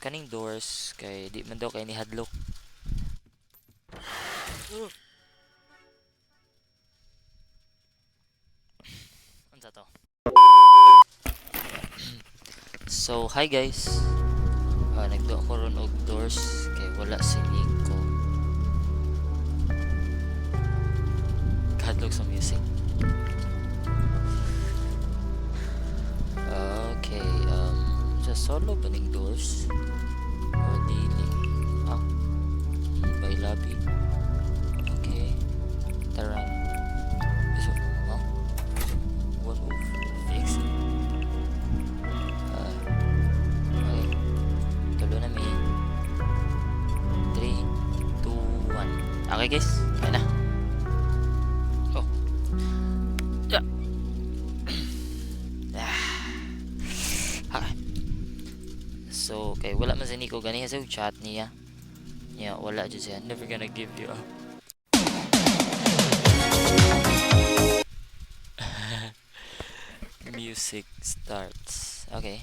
Kaning doors kay di man daw kay ni hadlok. Unsa to? So, hi guys. Nagduwa ko ron og doors kay wala si Nico. Kahadlok sa music. Okay, sa solo ba ning doors? O dili? Ah, by lobby. Okay. Tara. So, oh. One move. Fix it. Okay. Tulo na mi. 3, 2, 1. Okay guys, kaya na. Oh. Yeah. Ah. Okay. So, kay wala man si Nico ganiha sa chat niya. Yeah, wala jud siya. Never gonna give you up. Music starts. Okay.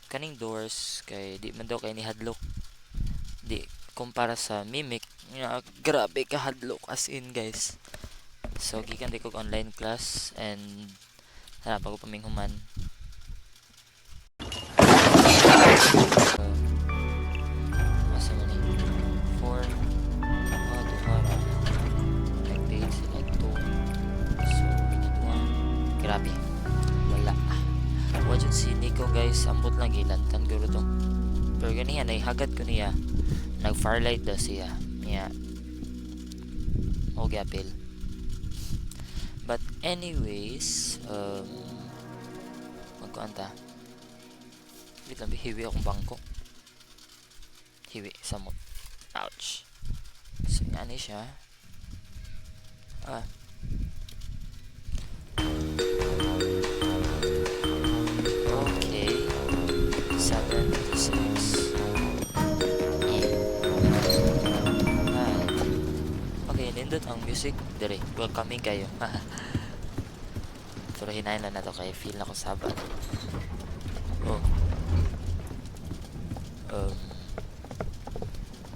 Kaning doors kay di man daw kay ni hadlok. Di kumpara sa Mimic nga grabe ka hadlok as in guys. So gikan di ko online class and hala bago pa ming human. Asa man ni? 4. Oh, duha ra. Like 8, like 2. So we need 1. Grabe. Wala. Wa jud si Nico guys, ambot lang gilantan guro to. Pero ganiya nahagad ko niya. Nag firelight daw siya. Niya. Og apil. But anyways, magkuan ta. Wait lang, hiwi akong bangko. Hiwi, samot. Ouch. So, nga ni siya. Ah. Okay. 7 to 6. 8. 9. Okay, nindot ang music. Dire, welcoming kayo. Pero hinayin lang na to kay feel na ko sabat. Oh.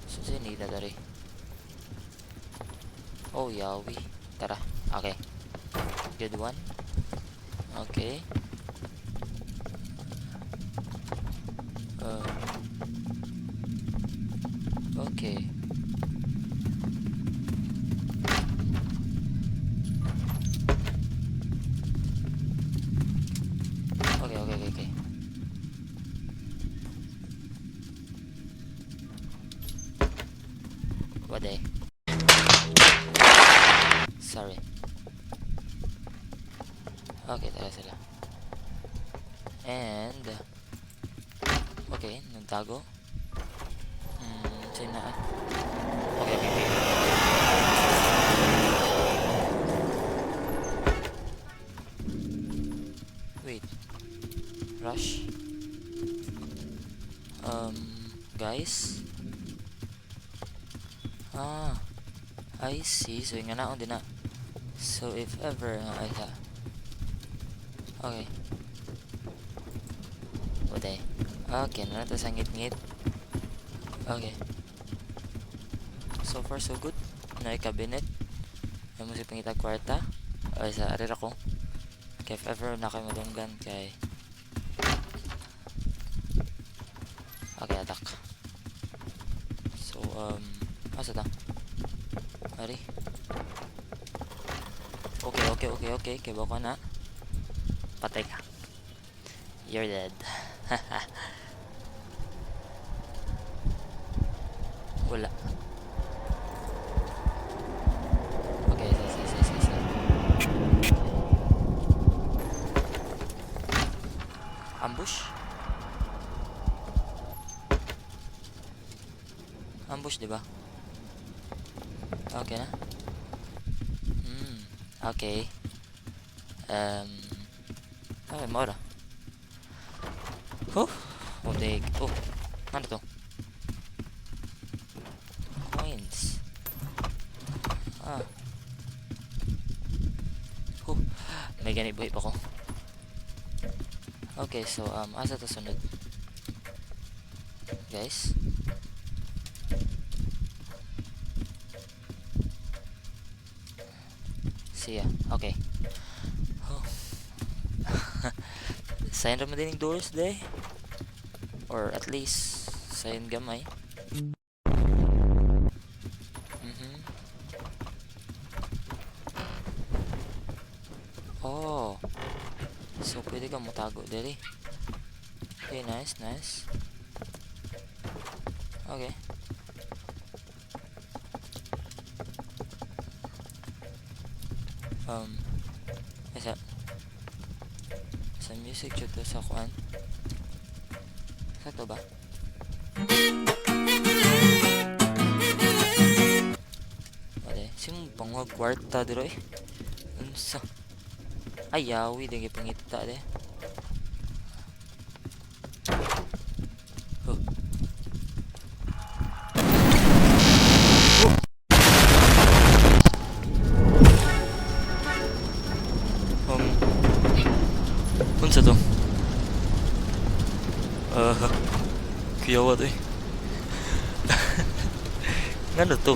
So, sino na dari? Oh, yawi. Tara. Okay. Good one. Okay. Okay. Okay. What day? Sorry. Okay, tara sila. And okay, nagtago. Sino na? Okay. Wait. Rush. Guys. Ah, I see. So, yung nga din na. So, if ever, ay ha. Okay. What day? Okay, na nato sa ngit-ngit. Okay. So far, so good. Na cabinet. Ay mo si pangita kwarta. Ay, sa arira ko. Kaya if ever na kayo madunggan kay... Okay, attack. So, asa ta? Ari. Okay. Kaya ko na. Patay ka. You're dead. Wala. Okay, sa. Ambush? Ambush, di ba? Okay na? Okay. Okay, mora. Huh? Oh, they, oh, ano to? Coins. Ah. Huh. May gani buhi pa ko. Okay, so asa to sunod? Guys? Siya. Okay. Oh. Sayon ra man dining doors day. Or at least sayon gamay. Oh. So pwede ka motago diri. Okay, nice, nice. Okay. Isa. Sa music jud to sa kuan. Sakto ba? Wala. Sino pangwag kwarta diri eh? Unsa? Ay, yawi din gipangita de. Oh. Oh. Unsa to? Kuyawa to eh. Ngano to?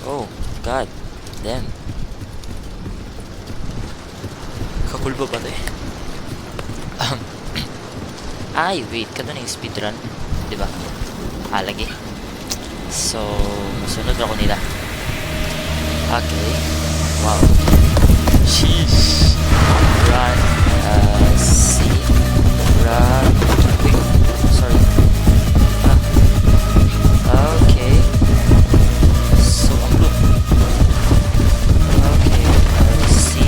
Oh, God. Damn. Kakulba ba to eh? Ay, wait. Kato na yung speedrun. Di ba? Ah, lagi. So, musunod ako nila. Okay. Wow. Sheesh. Run. C. Run. Wait. Sorry. Ah. Okay. So, ang blue. Okay. C.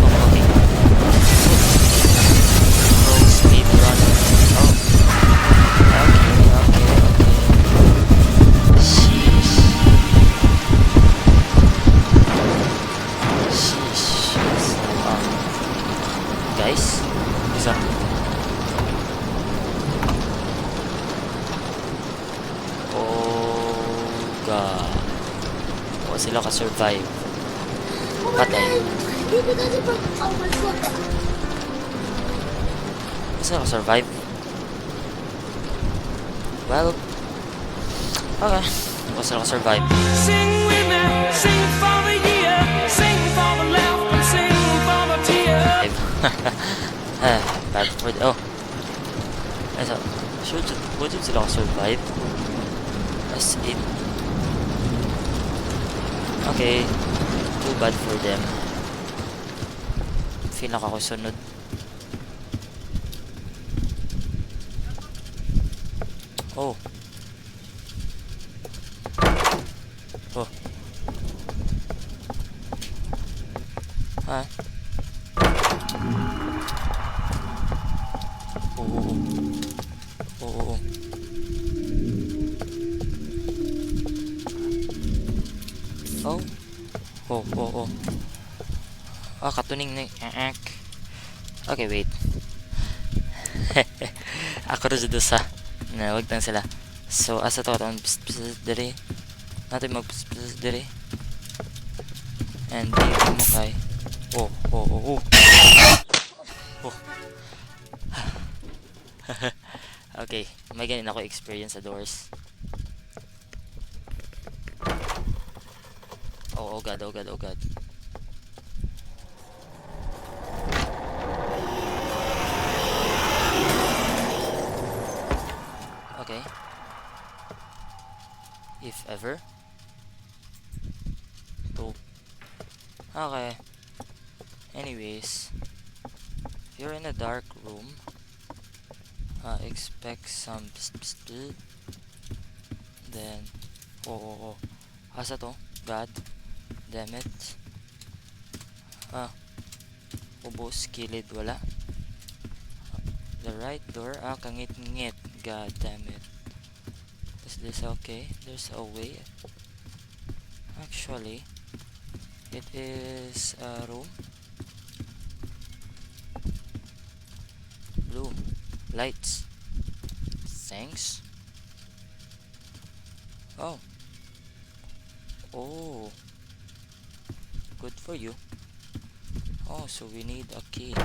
Oh, okay. Oh, speed run. Oh. Okay. Sheesh. Sheesh. So, guys, isa. Oh, God. O sila ka-survive. Patay. Oh my God. Sila ka-survive. Well, okay. O sila ka-survive. Sing with me, sing for the year, sing for the laugh, and sing for the tear. Ah, bad for the, oh. Ay, so, sure, would you sila ka-survive? As in. Okay. Too bad for them. Feel na ako sunod. Oh. Oh. Ha? Oh, oh, oh. Oh, oh, oh. Oh. Oh, oh, oh. Ah, katuning na. Aak. Okay, wait. Ako rin dito sa na wag lang sila. So, asa to katong pss, pss, diri. Natin mag pss, pss, diri. And dito mo kay. Oh. Oh. Okay, may ganun ako experience sa doors. Oh, oh God, oh God, oh God. Okay. If ever. Two. Okay. Anyways, if you're in a dark room, expect some pss, pss, pss. Then, oh, oh, oh. Asa to? God damn it. Ah. Ubos, kilid, wala. The right door, ah, kangit-ngit. God damn it. Is this okay? There's a way. Actually, it is a room. Blue. Lights. Thanks. Oh. Oh. Good for you. Oh, so we need a key.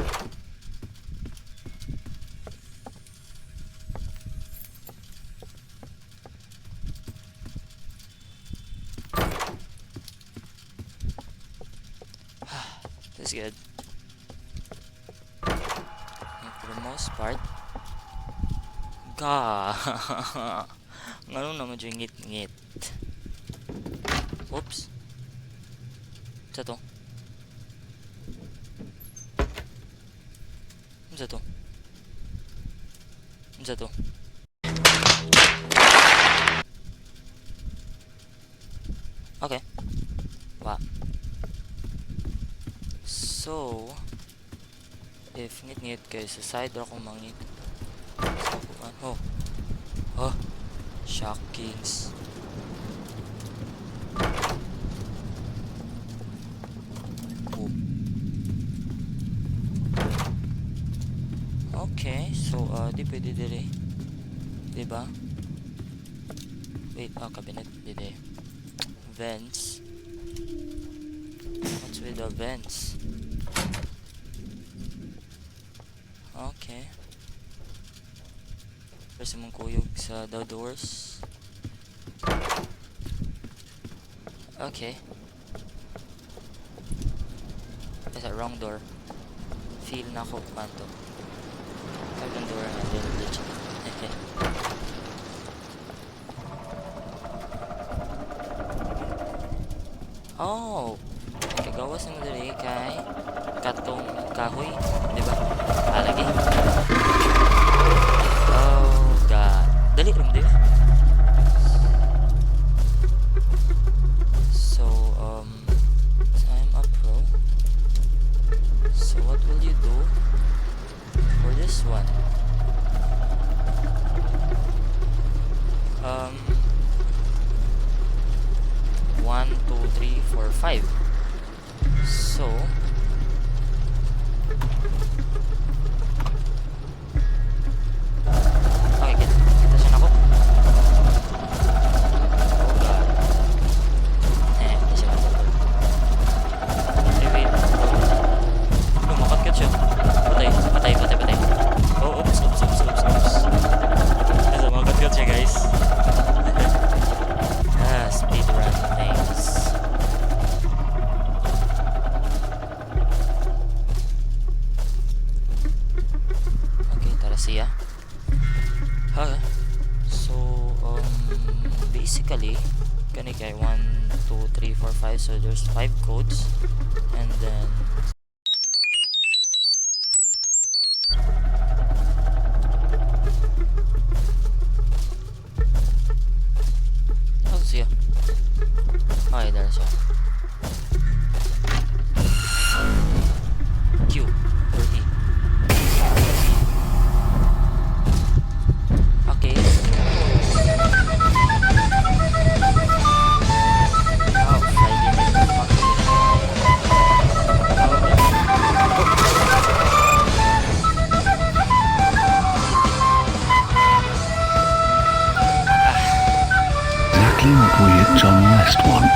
This is good. And for the most part, ga. Ngano naman yung ngit-ngit. Oops. Sa to? Sa to? Sa to? Okay. Wa. So, if ngit-ngit kay sa side ra kong mangit. Sa kuan. Oh. Oh. Shockings. Oh. Okay, so di pwede diri. Diba? Wait, cabinet dili. Vents. What's with the vents? Okay. First mong kuyog sa the doors. Okay. That's a wrong door. Feel na ko kanto. Kabilang door na din legit. Okay. Oh, kagawas mo diri kay katong kahoy, di ba? Ah, lagi. Oh God. Dali rum di ba? So, I'm a pro. So what will you do for this one? 1, 2, 3, 4, 5. So, okay, kita siya nako. Oh God. Eh, hindi siya nako. Eh, wait. Oh, makat siya. Patay, patay, patay, patay. Oh, oops, oops, oops, oops, oops. Nasa makat siya, guys. Ah, speed run things. Okay, tara siya. Okay. So, basically, kani kay 1, 2, 3, 4, 5. So, there's 5 codes. And then, oh, siya. Okay, dara siya. Q or E. Okay. Oh, Friday night. Fuck. Oh, Exactly what we at John West want.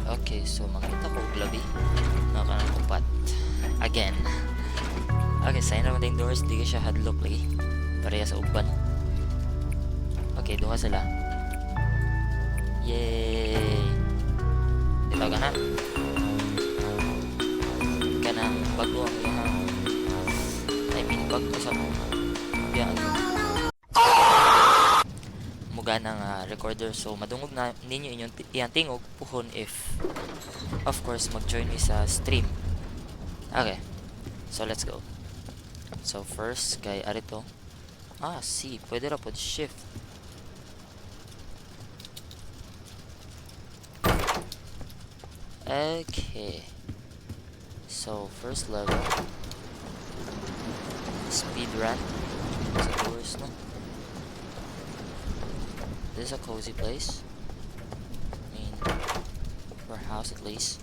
Okay, so mangita ko og labi. Naka ng upat. Again. Okay, sign naman din doors. Di ka siya hadlock lagi. Pareha sa uban. Okay, duha sila. Yay! Di ba gana? Kanang bago ang iyang, I mean, bago sa iyang muga ng recorder, so madungog na ninyo inyong iyang tingog puhon if of course mag-join me sa stream. Okay, so let's go. So first kay arito, C, pwede ra pod shift. Okay, so first level, speed run sa doors, no? This is a cozy place. I mean, for a house at least.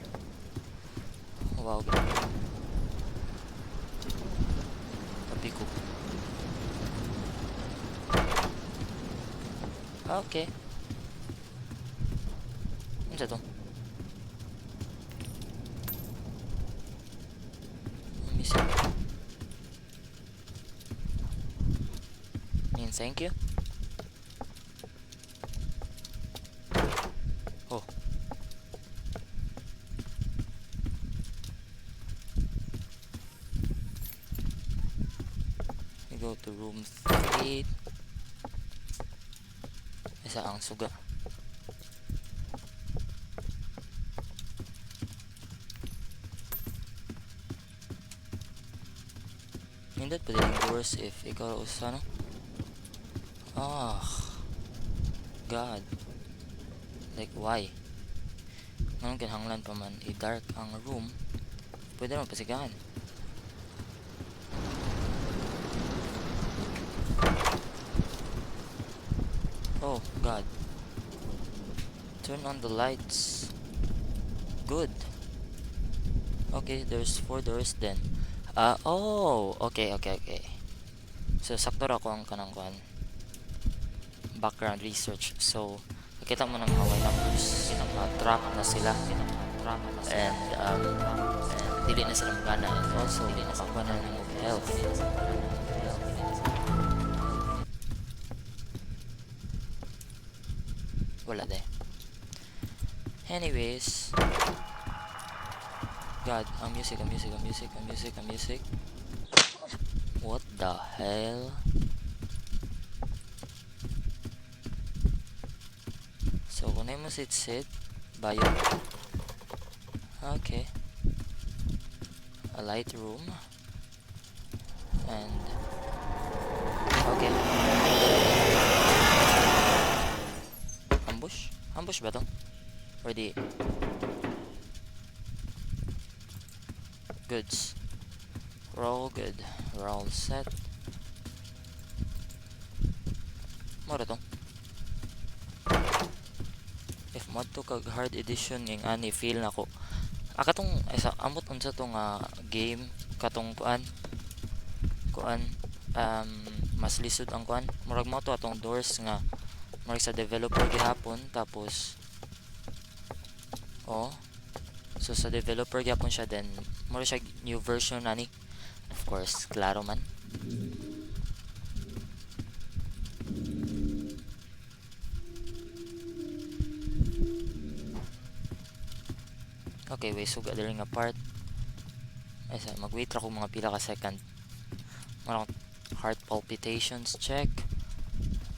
Wow. Tabi ko. Okay. Ano to? Missing. Mean thank you? Oh. We go to room 8. Isa ang suga. Nindot pa din ang doors if ikaw usa, no? Ah. God. Like, why? Nganong kinahanglan pa man i-dark ang room? Pwede naman pasigahan. Oh, God. Turn on the lights. Good. Okay, there's four doors then. Oh, okay. So, sakto ra ko ang kanang kuan. Background research. So, nakita mo ng mga white numbers. Trap na sila. And, dili na sila magana. And also, nakakuha na ng health. Wala de. Anyways. God, ang music, ang music, ang music, ang music, ang music. What the hell? So, kung mo sit-sit, bayo. Okay. A light room. And, okay. Ambush? Ambush ba to? Or the goods? We're all good. We're all set. Mora to. If mod to kag hard edition ng ani feel nako. Katong ay sa amot unsa to nga game katong kuan kuan mas lisod ang kuan, murag mo to atong doors nga murag sa developer gihapon, tapos oh, so sa developer gihapon siya, then murag siya new version ani, of course, klaro man. Okay, wait, suga diri nga part. Ay, sa mag-wait ra ko mga pila ka second. Marang heart palpitations check.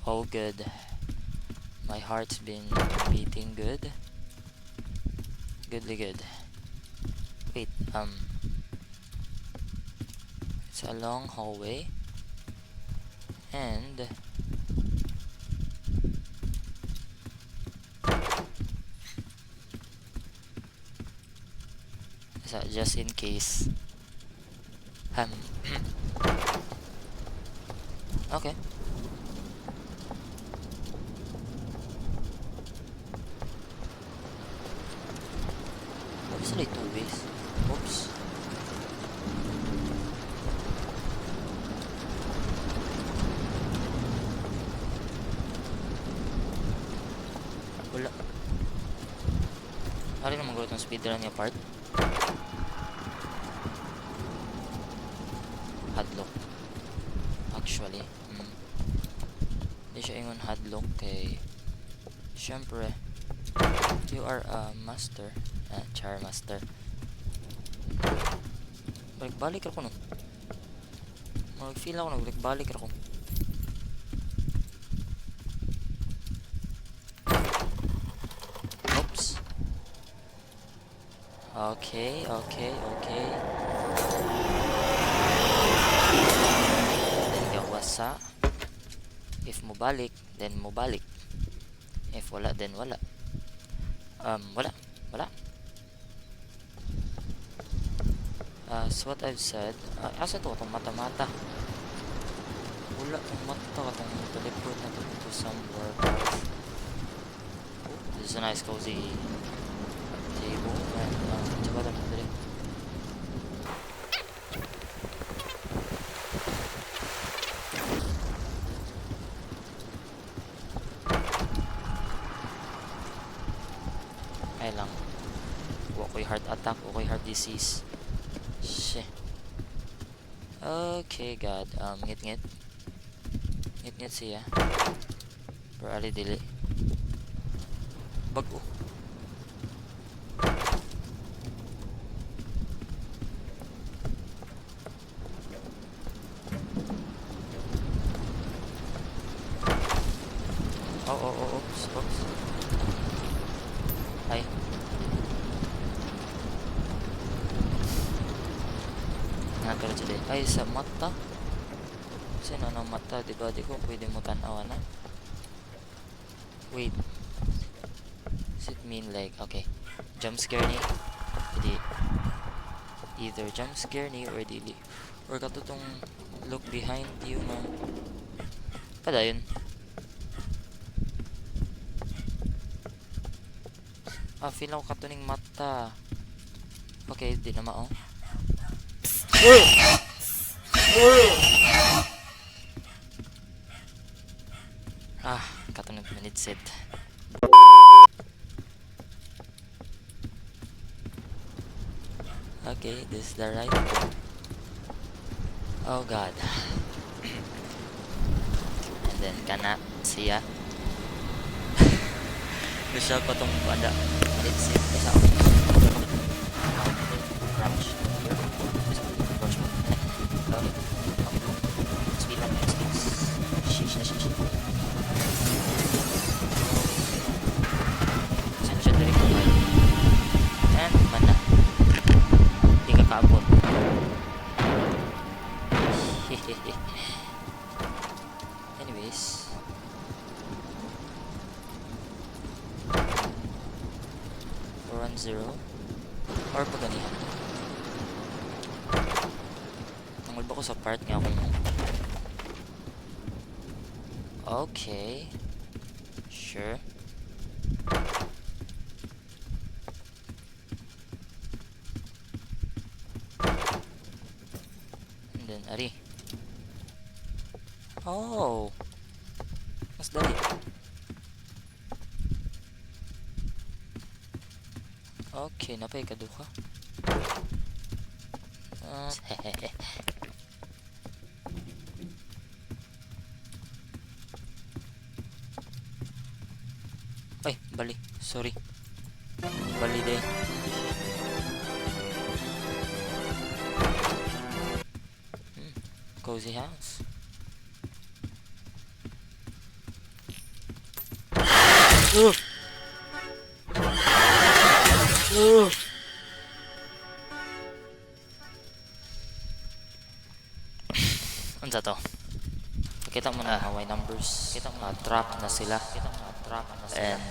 All good. My heart's been beating good. Goodly good. Wait, it's a long hallway. And so just in case. Okay. Obviously two ways. Oops. Wala. Ari naman gulo itong speedrun niya part. Hadlock. Actually. Hindi siya ingon hadlock kay syempre you are a master. Char master. Balik-balik ako no. Mag-feel ako nagbalik-balik ako. Oops. Okay. Then gawasa. If mobalik, then mobalik. If wala, then wala. Wala. Wala. As what I've said, asa to itong mata-mata? Wala itong mata itong teleport na to somewhere else. Oh, this is a nice cozy table and tsaka na dali. Ay lang. Wa ko'y heart attack, wa ko'y heart disease. Shit. Okay, God. Ngit-ngit. Ngit-ngit siya. Pero ali dili. Bago. Oh, oops, oops. Ay. Nakakaroon siya. Ay, sa mata. Sino ang mata, di ba? Di ko pwede mo tanawa na. Wait. Does it mean like, okay, jump scare ni? Hindi. Either jump scare ni or dili. Or katutong look behind you nga. Padayon. Ah, feel ako katuning mata. Okay, di na mao. Ah, katunod minute set. Okay, this is the right. Oh God. And then kana siya. Gusto ko tong banda. Let's see. Isa. Crouch here. Crouch. Okay. Okay. Speed run. Speed. Shish, shish, shish. Saan siya direct kumain? And mana. Di ka kaabot. Anyways. 410 or paganihan. Tungod ba ko sa part nga akong. Okay. Sure. And then, ari. Oh. Mas dali. Okay, napay kaduha. Ah, ay, bali. Sorry. Bali day. Cozy house. Ugh. Ugh. Unsa to? Kita mo na Hawaii numbers. Kita mo na trap na sila. Kita mo na trap na sila. And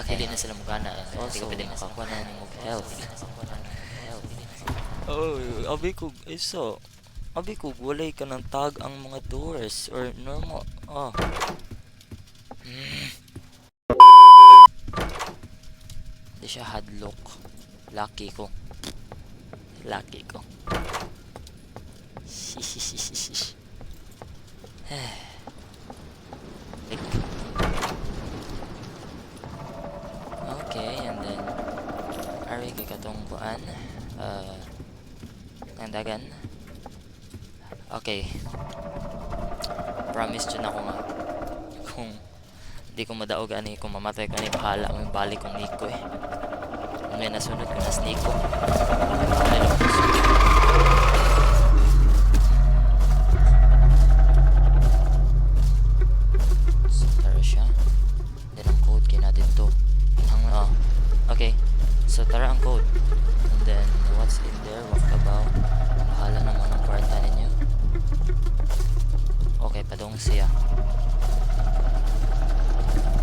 okay, na sila mugana and also pwede makakuha na nimo health. Oh, abi ko isa. Abi ko walay ka ng tag ang mga doors or normal. Oh. Di siya hadlock. Lucky ko. Lucky ko. Like. Okay, and then ari kay katong kuan nandagan. Okay. Promise jud ako nga kung di ko madaog ani, kung mamatay ko ani, bahala mo balik kong Nico eh. May nasunod ko na si Nico. Ay, lang. So, tara siya. Then ang code kay natin to. Ang, oh. Okay. So tara ang code. And then what's in there? Walk about. Bahala naman ang kwarta ninyo. Okay, padong siya.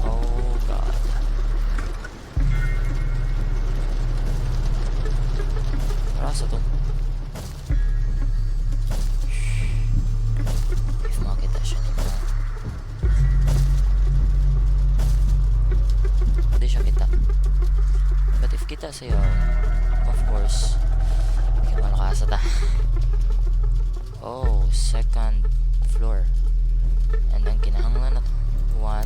Oh God. Tara sa to. If makita siya nimo. Hindi siya kita. But if kita sa'yo, of course, kaya malakasa ta. Oh, second floor. And ang kinahanglan na to, 1.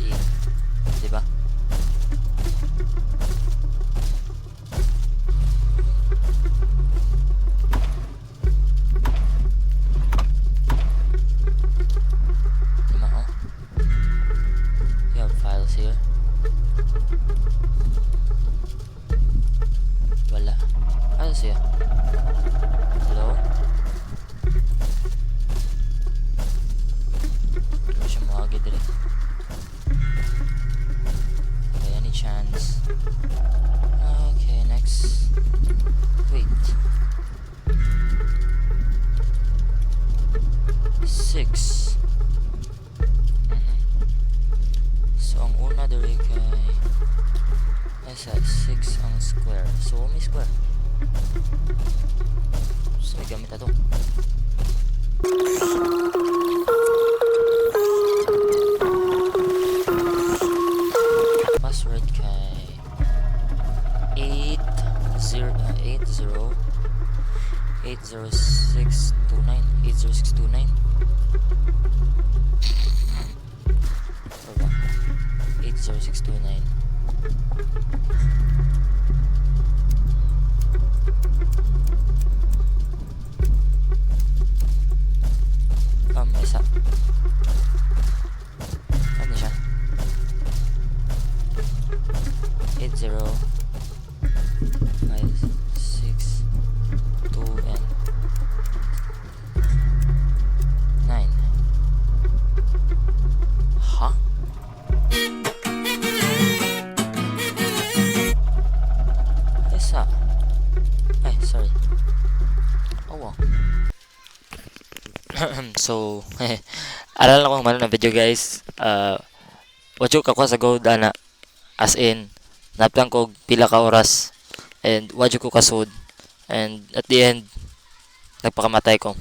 E. Diba? Lima, oh. You have files here? Wala. Ano siya? Hello? Hindi siya muagi diri. Okay, any chance? Okay, next. Wait. Six. So, ang una diri kay ay sa 6 ang square. So, may square. So, may gamit ato. Password kay 8 0 8 0 80629, 80629 or what? 80629. Isa, ano siya? 8 0 5 6 2 and 9. Ha? Isa. Ay, sorry. Oh, well. So, alala ko man na video, guys. Wa ko kakuha sa gold ana. As in, naplan ko pila ka oras and wa ko kasud. And at the end, nagpakamatay ko.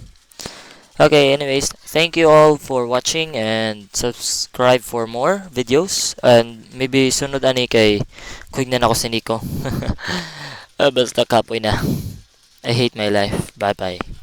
Okay, anyways, thank you all for watching and subscribe for more videos. And maybe sunod ani kay quick na nako si Nico. Ah, basta kapoy na. I hate my life. Bye-bye.